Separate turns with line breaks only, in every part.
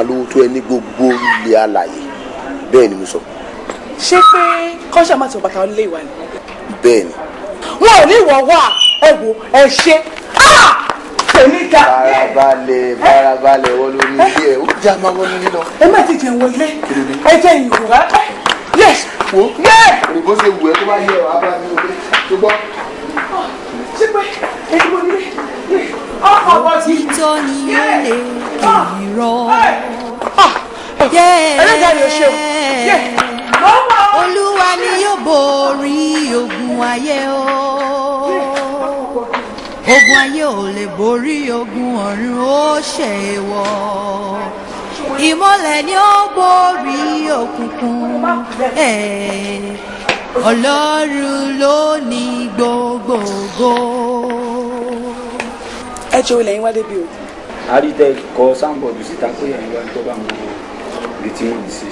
Lówó tó ẹ ní gbogbo ilé alàyè, bẹ́ẹ̀ ni mo sọ.
Ṣé pé kọ́ṣà má ti wọ bàtà ilé ìwà ni?
Bẹ́ẹ̀ ni.
Wọn ò ní ìwọ wà, ẹ wò ẹ ṣe tèmi ga.
Farabalẹ̀ farabalẹ̀, wọ́n lórí ilé ẹ̀ ó já máa wọnú lílọ.
Ẹ má ti jẹun wọlé, ẹ jẹ́ ìwúrà. Yes.
Wo òyìnbó ṣe wù ẹ́ tó bá yẹ ọ́ abá mi ò lé tó gbọ́.
Ṣé pé ẹni mo nílé ọkọ̀ bọ̀ sí.
Òtítọ́ ni ó lè kì í rọ.
Ẹlẹ́dàá ni o ṣe o.
Olúwa ni yóò borí ogun ayé o. Ogun ayé ò lè borí ogun ọ̀run, ó ṣe wọ̀. Ìmọ̀lẹ̀ ni ó borí òkùnkùn. Ọlọ́run ló ní gbogbogbò.
Ẹ jẹ́ olè yín wá débi o.
Àrítẹ kọ sáńbọọdù síta pé ẹ̀yin wá tó bá mọ ibi tí wọ́n sí.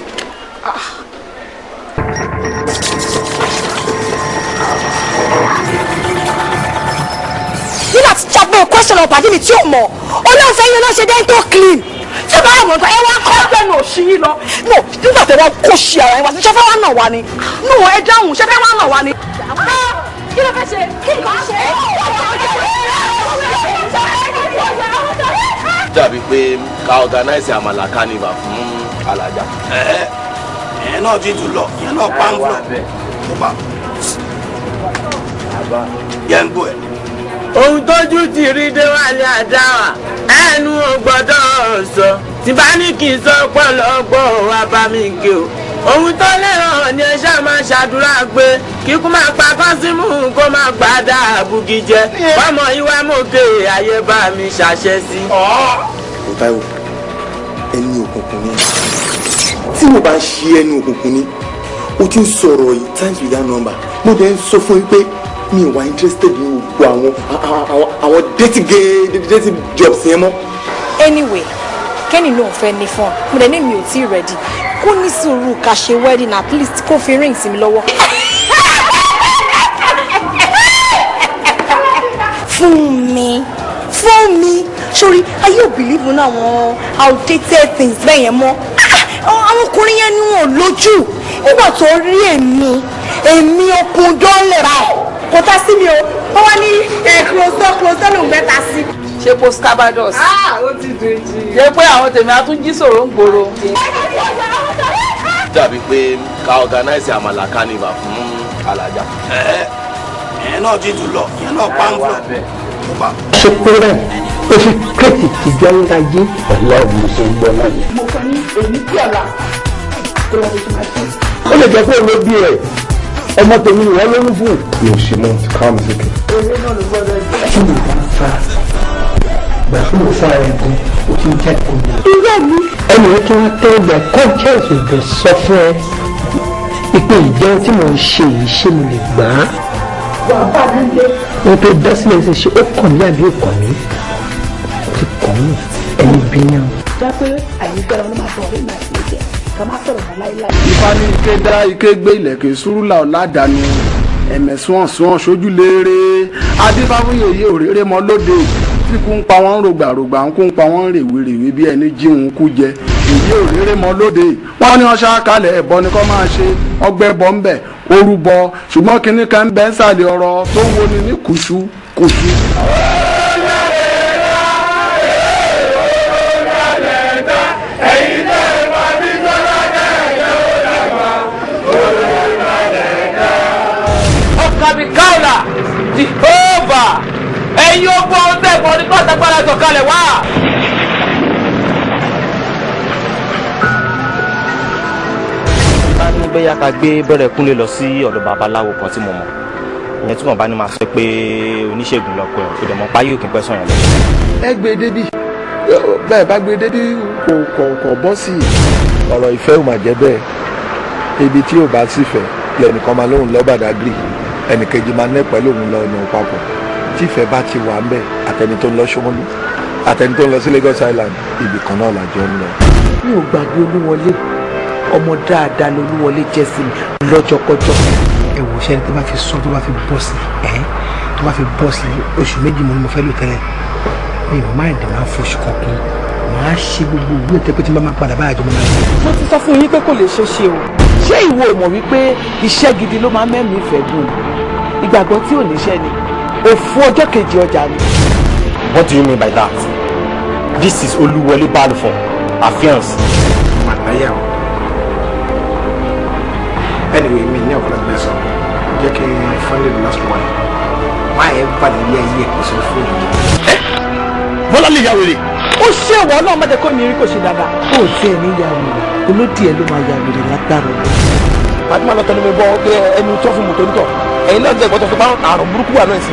Nígbà tí jágbó question ọ̀pá mi tí ò mọ̀, olóòfẹ́ yín ló ṣe dental clean. Ṣé bá àwọn ọ̀gá ẹ wá kọ́ lẹ́nu òṣì yín lọ? No, nígbà tí wọ́n kó ṣe ara yín wá sí, ṣé fẹ́ wá nà wá ni? No, ẹ dáhùn, ṣé fẹ́ wá nà wá ni? Kí ló fẹ́ ṣe? Kí ló ṣe?
Dàbí pé ká organize àmàlà carnival fún alájà.
Ẹ ẹ náà ti dùn lọ, ìyẹn náà pa ń lọ tó bá yẹ ń gbọ́ ẹ.
Ohun tójú ti rí déwálé àdáwà, ẹnu ò gbọ́dọ̀ sọ, tí bá ní kí n sọ pọ̀lọ́gbọ̀ wá bá mi gé o. Ohun tó lérò ni ẹ ṣáà máa ṣàdúrà pé kíkú máa pa kọ́símù kó máa gbàdá àbùkí jẹ, ọmọ ìwà mòkè ayé bá mi ṣàṣẹ sí.
Kò Táíwò, ẹni òkùnkùn ni tí mo bá ń ṣe, ẹni òkùnkùn ni o ti ń sọ̀rọ̀ yìí times without number. Mo dẹ̀ ń sọ fún yín pé mi ò wá interested ní gbogbo àwọn dirty gay dirty jobs yẹn mọ́.
Anyway, Kenny ló ń fẹ́ ní fún mo dẹ̀ ní mi ò tí ì ready, kó ní sùúrù ká ṣe wedding, at least kó fi ring sí mi lọ́wọ́. Fún mi, fún mi, sórí ayé ò believe nínú àwọn outdated things bẹ́ẹ̀ yẹn mọ́. Àwọn ọkùnrin yẹn ni wọn ò lójú nígbà tó rí èmi okùn dọ́lẹ̀ báyìí kò tá sí mi o, wọ́n wá ní close door, close door lòún mẹ́ta sí.
Ṣé post cabados?
Ó ti dùn jù.
Ṣé pé àwọn tèmi á tún jí sòrò ń gbòòrò?
Dàbí pé ká organize àmàlà carnival fún alájà.
Ẹ ẹ náà ti dùn lọ, ìyẹn náà pa ń lọ tó bá.
Ṣe pé rẹ̀ ó fi kírètì tìjọ́ ńlá yé ọlọ́run ṣe ń gbọ́ náà yẹn.
Mo fẹ́ ní èyí tí ọ̀la tó lọ́ọ́ fi máa ṣe.
Ó lè jẹ́ pé òun ló bí ẹ̀, ọmọ tèmi ni wọ́n lóyún fún.
Mi ò ṣe mọ́, ti calm is okay.
Eré náà ló gbọ́dọ̀ jẹ́.
Kí ló bá fa gbà fún òfin ara ẹ̀ gan, ó ti ń jáde kó mi.
Irú mi.
Ẹnì yẹn tó wá tẹ́ ẹgbẹ́ conscience ò bẹ̀ sọ fún ẹ ìpè ìjẹun tí mò ń ṣe yìí, ṣé mo lè gbà á?
Wà á bá mi lé.
Ohun tó dá sílẹ̀ ṣe ṣe ó kàn mí àbí ó kàn mí? Ó ti kàn mí, ẹni bí náà.
Jẹ́ pé àyíká ọ̀rọ̀ ló máa bọ̀ ọ̀rẹ́ mi àti ìjẹ́ ká má sọ̀rọ̀ mọ́ láíláí.
Ifá ní ike dá ike gbé ilẹ̀kẹ̀ sùúrùlà ọ̀làdànù ẹ̀mẹ̀sùn ọ̀sùn sójú léere adífáfúnyèyé òréré mọ́ lóde tí kú ń pa wọ́n rògbàrògbà ń kú ń pa wọ́n rèwerèwe bí ẹni jíun kú jẹ èyí òréré mọ́ lóde. Wọ́n ní ọṣà kalẹ̀ ẹ̀bọ ni kò máa ṣe ọgbẹ́ bọ́ ń bẹ̀ orúbọ, ṣùgbọ́n kinní kan ń bẹ́ ń sàlẹ̀ ọ̀rọ̀ tó ń woni ní kùsù kùsù.
Ọkàbíkàwlà Jehovah, ẹ̀yin ogun ọ̀hún tẹ̀ pọ̀ ní pàtàkì sọ̀kalẹ̀ wá.
Bá ní bẹ́yà ká gbé bẹ̀rẹ̀ kúnlé lọ sí ọ̀dọ̀ babaláwo kan tí mo mọ̀, ìyẹn tí mo bá ní máa sọ pé oníṣègùn lọkọ ẹ̀ kò dẹ̀ mọ̀ páyé òkè pẹ́ sọ̀yàn lọ.
Ẹ gbé débi bẹ́ẹ̀ bá gbé débi kò kò kò bọ́ sí i.
Ọ̀rọ̀ ìfẹ́ ò mà jẹ́ bẹ́ẹ̀, ibi tí ò bá sì fẹ́ lẹ́nìkan máa lóhùn lọ Badagry, ẹnìkejì máa nẹ́pẹ́ lóhùn lọ ọ̀nà papọ̀. Tí ìfẹ́ bá ti wà ń bẹ̀, àtẹni tó ń lọ Ṣómólú àtẹni tó ń lọ sí Lagos Island, ibì kan náà làjọ ń lọ.
Mi ò gbàgbé Olúwọlé, ọmọ dáadáa lolúwọlé jẹ́ sí mi lọ́jọ́kọ́jọ́.
Ẹ wò ṣẹ́ni tó bá fi sọ tó bá fi bọ́ sí ẹ́ tó bá fi bọ́ sí oṣù 2 mo ní mo fẹ́ lò tẹ́lẹ̀, mi ò má ẹ̀dẹ̀ máa foṣù kan kún. Màá ṣe gbogbo òwúrọ̀ tẹ́ pé tí n bá máa padà báyà jọ máa ṣe.
Mo ti sọ fún yín pé kò lè ṣeé ṣe o. Ṣé ìwọ ò mọ̀ wípé iṣẹ́ gidi ló máa ń mẹ́mìí ìfẹ́ gùn? Ìgbàgbọ́ tí ò níṣẹ́ ni òfu ọjọ́ kejì ọjà ni.
What do you mean by that? This is Oluwole Balufon, her fiance.
Màláyà o. Anyway, mi ní ọ̀pọ̀lọpọ̀ ẹ̀sọ́. Jẹ́ kí n fọ́nlẹ̀ the last one. Má ẹ balẹ̀ ilé ayé ẹ̀ kò sí fóònù.
Bọ́lá lè ya wèrè.
Ó ṣe ìwọ náà má jẹ́ kó mi rí kò ṣe dáadáa.
Ó tiẹ̀ ní ya wèrè, olódì ẹ̀ ló máa ya wèrè lágbára ọ̀la.
Fatima lọ tẹnu mi bọ pé ẹnu tó fún mọ́tò nítọ̀. Ẹ̀yin náà jẹ́ ìgbọ́tọ̀ tó bá àrùn burúkú wà náà sí.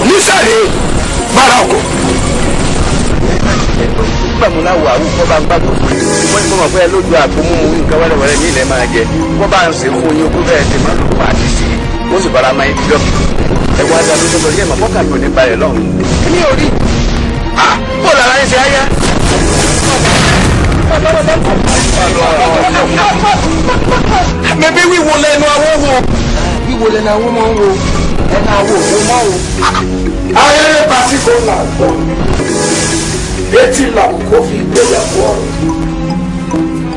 Nísàlẹ̀ bára ọkọ̀.
Gbàmúlá wà wù kọ́ bá ń gbàgbọ́ fún yín. Wọ́n ní kó mọ̀ pé lójú àgbo mímu nǹkan wẹ́rẹ́wẹ́rẹ́ ní ilẹ̀ máa jẹ. Wọ́n bá ń ṣe fún yín kó bẹ́ẹ̀ ti máa lò fún àti sí i. Wọ́n sì bára máa ń dijọ́. Ẹ wá dá lójú lọ yẹ́ mọ̀ fọ́kà mi ò ní balẹ̀ lọ́hùn. Kí ni orí? Bó lára ń ṣe áyá?
Mẹ̀bí wíwo lẹ́nu àwọn wo. Wíwo lẹ́nu àwọn máa ń wo. Ẹnu àwọn òwò máa wo.
Ayẹyẹ pàṣípò là ń gbọ́. Etí làbùkù fi gbéyàwó ọ̀rọ̀.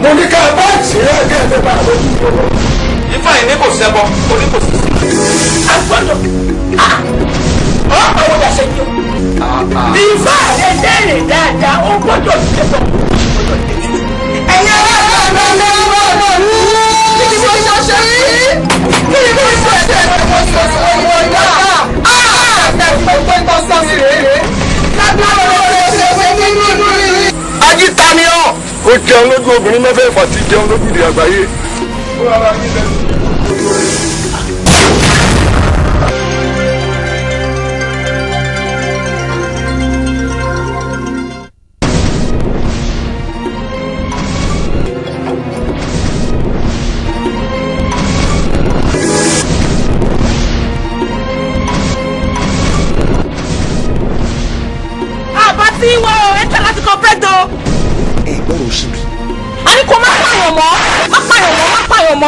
Mo ní ká bá ìṣeré ẹgbẹ́ ẹgbẹ́ bá lójú ìrọ̀rọ̀.
Ifá yìí ní kò sẹ́bọ, kò ní kò sí sí. A gbọ́dọ̀ ọ̀pọ̀ wo dàṣẹ́ yìí o. Ifá rẹ̀ léèrè dáadáa, ó gbọ́dọ̀ sẹ́bọ̀.
Ẹ̀yin aláàbò ọ̀nà ọ̀nà kí ni mo ṣe ṣe rí? Kí ni mo ṣe ṣe mo ṣe ṣe ọmọ ìyá?
Ajíta ni ọ́. Ó jẹun lójú obìnrin mẹ́fẹ̀ẹ̀fà tí jẹun lójú ìdí àgbáyé.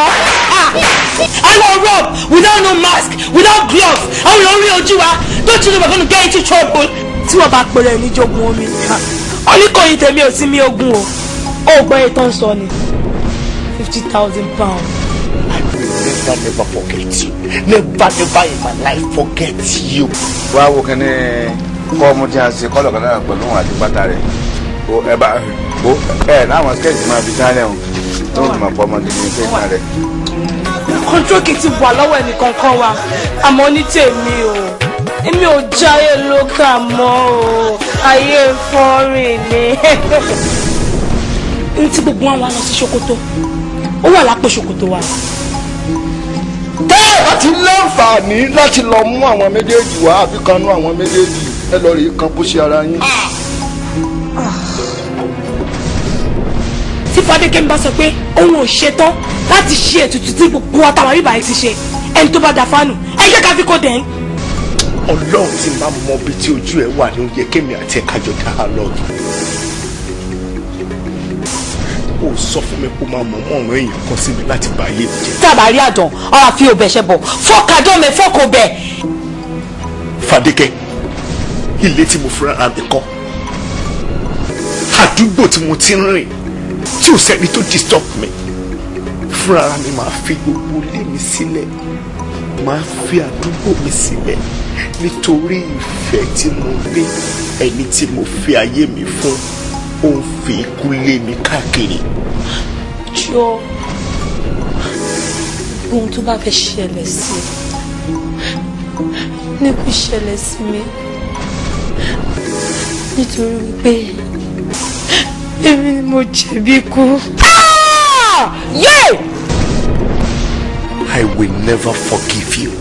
I will rob without no mask, without gloves. I will only ojú wa. Don't you know we're gonna get into trouble?
Tí wọ́n bá pèrè ní jogun omi, oníkòyí tèmi ò sí mi ogun o. Ó gbọ́ ètò ń sọ ni £50,000.
I will never never forget you. Never never in my life forget you.
Wá wo kẹ́ni kọ́ ọmọ tí a ṣe kọ́lọ̀ kan náà pẹ̀lú òun àti bàtà rẹ̀. O ẹ bá o ẹ láwọn skẹ́ẹ̀tì máa fi sálẹ̀ o tó ń mọ̀ pọ̀ ọmọ gidi ní pé náà rẹ̀.
Control kì í ti wà lọ́wọ́ ẹnìkankan wa, àmọ́ ní tèmi o, èmi ò jáyé lókà mọ́ o, ayé fọ́nrìn ni. N tí gbogbo wọn wá lọ sí Ṣòkòtò, ó wà lápò Ṣòkòtò wa.
Tẹ́ ẹ bá ti láǹfààní láti lọ mú àwọn méjèèjì wá àbí kanú àwọn méjèèjì ẹ lọ rí kan bó ṣe ara yín.
Tí Fadékẹ́mi bá sọ pé òun ò ṣetán láti ṣe ètùtù tí gbogbo wa táwọn bíbá yìí ti ṣe, ẹni tó bá da fánù ẹ jẹ́ ká fi kó dẹ̀ ń.
Ọlọ́run ti máa mọ ibi tí ojú ẹ wà ní ó yẹ kémi àti ẹ̀ka jọ dialogue. Ó sọ fún mi kó máa mọ̀ mọ́ ọ̀rọ̀ èèyàn kan sí mi láti bá ayé mi jẹ́.
Tá a bá rí àdán ọ̀rọ̀ àfi òbẹ̀ ṣẹ bọ̀ fọ́ọ̀kadọ́ mẹ́ fọ́ọ̀kọ̀ bẹ̀.
Fadékẹ́, ilé tí mo fúnra ra mi kọ́, àdúgbò tí mo ti ń rìn tí ò sẹ́ni tó disturb mi, fúnra mi máa fi gbogbo ilé mi sílẹ̀, máa fi àdúgbò mi sílẹ̀ nítorí ìfẹ́ tí mo ní ẹni tí mo fi ayé mi fún, ó ń fi ikú lé mi káàkiri.
Jọ ohun tó bá fẹ́ ṣẹlẹ̀ sí ní kò ṣẹlẹ̀ sí mi nítorí wípé èmi ni mo jẹ̀bi ikú.
I will never forgive you.